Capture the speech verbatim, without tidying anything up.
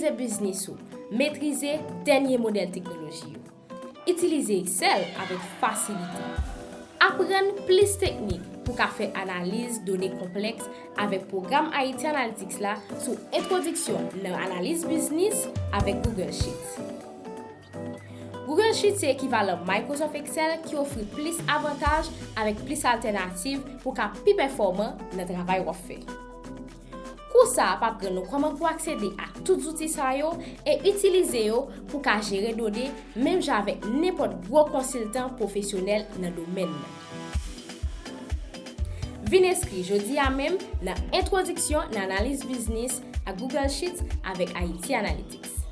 Metrize biznis ou. Metrize dènye modèl teknoloji yo. Itilize Excel avèk fasilite. Aprann plis teknik pou ka fè analiz done konplèks avèk pwogram Haiti Analytics la sou entwodiksyon nan analiz biznis avèk Google Sheets. Google Sheets se ekivalan Microsoft Excel ki ofri plis avantaj avèk plis altènativ pou ka pi pèfòman nan travay w ap fè. Kou sa a p ap aprann nou kòman pou aksede a tout zouti sa yo e itilize yo pou ka jere done menm jan avèk nenpòt gwo konsiltan pwofesyonèl nan domèn nan. Vin enskri jodi a menm nan entwodiksyon nan analiz biznis ak Google Sheets avèk Haiti Analytics.